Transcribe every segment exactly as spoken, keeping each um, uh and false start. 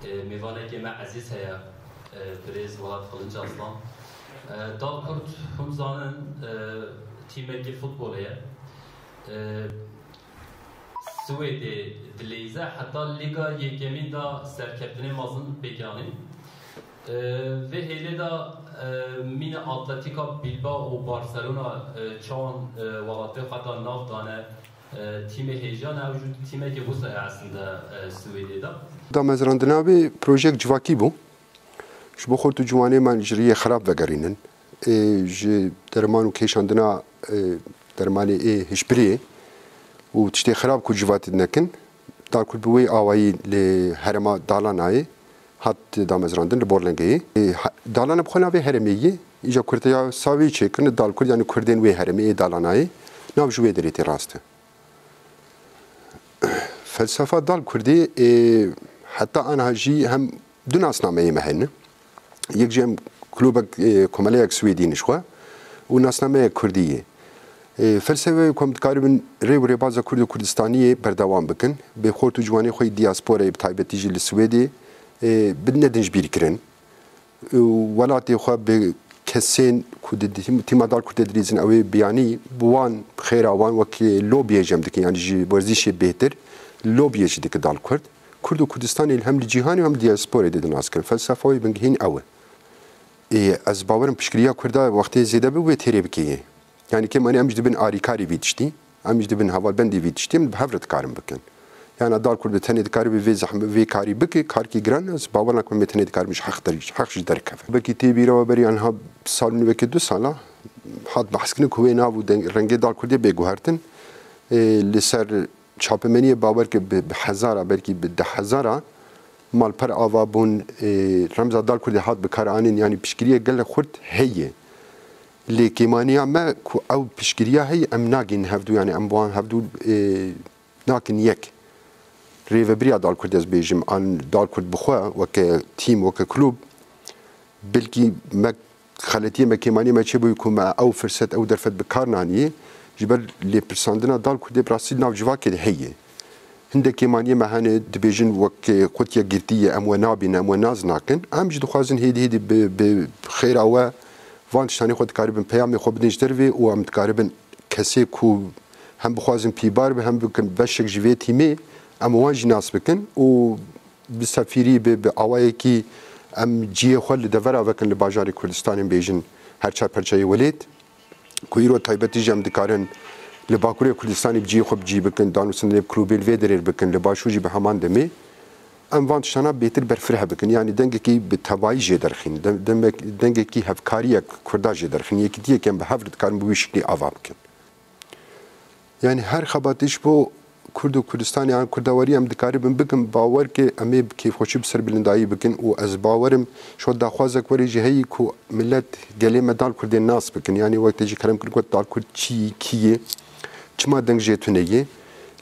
Mêvanekê me ezîz heye, e, birêz Welat Xilinc Aslan. E, Dal Kurd, hûn zanin, e, tîmekî futbolê ye. E, Swêdê dileyîze heta Lîga Yekemîn de serkeftinê mezin pêk anîn. E, vê hêlê de, e, mîne Atletîka Bilbao û Barcelona, e, çawan, e, welatê xwe de nav dane, e, tîmê hêjan e, ew jî tîmekê wisa ye eslinde, e, Swêdê de. Damezrandina vê projeyek civakî bû. Ji bo xort û ciwanê me ji riyê xirab vegerînin. Ê ji derman û kêşandina, ê, dermanê ê hişbirê û tiştê xirab ku civatî nekin, Dal Kurd bi wê awayî li herêma Dalanayê hat damezrandin, li Borlengeyê. Ê, ha-, Dalana bi xwe navê herêmê ye. Îca Kurdiya sawî çêkirin, Dal Kurd, yanî Kurdên wê herêmê ê Dalanayê. Nav ji wê derê tê rast e. Felsefa Dal Kurdî, ê, heta aniha jî hem du nasnameyê me hene. Yek jî em klubek, ê, komeleyek Swêdî ne ji xwe û nasnameyek Kurdî ye. Ê, felsefeyê ku em dikaribin rê û rêbaza Kurd û Kurdistaniyê berdewam bikin. Bi xort û ciwanê xwe yê diasporayê, bi taybetî jî li Swêdê, ê, bi nedin ji bîr kirin. Û welatê xwe bi kesên ku di tîm-, tîma Dal Kurd de dilîzin, ew ê biyanî bi wan, bi xêra wan wekî lobiyê jî em dikin, yanî ji werzîşê bêhtir lobiyê jî dike Dal Kurd. Kurd û Kurdistanê hem li cîhanê û hem diasporê de dinas kirin. Felsefa wê bingehîn ew e. Ê, ez bawerim piştgiriya Kurda wextê zêde bibe wê têrê bikê yê. Yanî kêmanî em jî dibin arîkarî vî tiştî, em jî dibin hevalbendî vî tiştî, em bi hev re dikarin bikin. Yana Dal Kurd bi tenê dikaribe vê zehme-, vê karî bike, karkî giran e, ez bawer nakim em ê tenê dikaribin ji heq derî, heq jî derkeve. Belkî tê bîra we berî aniha sal û nîvekê du sala hat behskirin ku wê nav û deng-, rengê Dal Kurdê bê guhertin. Ê, li ser çapemeniyê bawer ke bi, bi hezara, belkî bi deh hezara malper ava bûn, ê, remza Dal Kurdê hat bi kar anîn, yanî piştgiriyê gelek xurt heye. Lê kêmaniya me ku ew piştgiriya heye, em nagihînin hevdû, yanî em bi wan hevdû, ê, nakin yek. Rêvebiriya Dal Kurdê ez bêjim, an Dal Kurd bi xwe weke tîm, weke klub, belkî me xeletiyê me, kêmaniyê me çêbûyî ku me ew firset, ew derfet bi kar naniyê, ji ber lêpirsandina Dal Kurdê bi rastî di nav civakê de heye. Hindek kêmaniyê me hene, dibêjin wek qutiya girtî ye, em we nabînin, em we nas nakin. Em jî dixwazin hêdî hêdî bi, bi xêra we van tiştanê xwe dikaribin peyamê xwe bidin ji dervê û em dikaribin kesê ku hem bixwazin pîbar be, hem bikin beşek ji vê tîmê, em wan jî nas bikin û bi sefîrî, bi, bi awayekî em cihê xwe li devera vekin li bajarê Kurdistanê, bêjin her çar perçeyê welêt. Ku îro taybetî jî em dikarin li Bakurê Kurdistanê bi cihê xwe bi cî bikin, danûstendinê bi klûbê li vê derê bikin, li Başûr jî bi heman demê. Em van tiştana bêtir berfireh bikin. Yanî dengekî bi tevayî jê derxîn, dem-, demek-, dengekî hevkariyek Kurda jê derxîn, yekîtiyek em bi hev re dikarin bi wî şiklî ava bikin. Yanî her xebatî ji bo Kurd û Kurdistanê an Kurda werî em dikaribin bikin, bawer ke em ê bi kêfxweşî bi serbilindayî bikin û ez bawerim şo daxwazek werê jî heyî ku milet gelê me Dal Kurdê nas bikin. Yanî wek te jî kerem kir got Dal Kurd çi yî, kî yê, çima deng jê tune yê.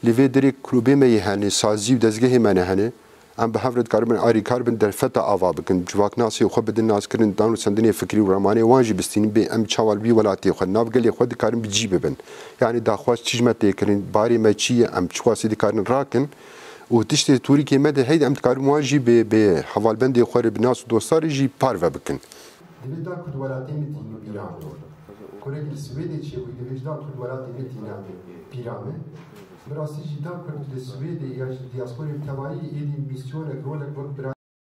Li vê derê klûbê me yê hene, sazî û dezgehê me ne hene. Em bi hev re dikaribin arîkar bin, derfeta ava bikin, civaknasiyê xwe bidin naskirin, danûstendinê fikrî û ramanê wan jî bistînin, bê em çawa li vî welatê xwe, nav gelê xwe dikarin bi cî bibin. Yanî daxwaz çi ji me tê kirin, barê me çi ye, em çiqasî dikarin rakin û tiştê tûrikê me de heyde em dikarin wan jî bi, bi hevalbendê xwe re, bi nas û dosta re jî parve bikin. Divê Dal Kurd welatê min tînin bîra min. Kurek li Swêdê çêbûyî, divê ji Dal Kurd welatê min tîne bîra min. Bi rastî jî Dal Kurd li Swêdê ya ji diasporê bi tevayî êdî mîsyonek, rolek wek bira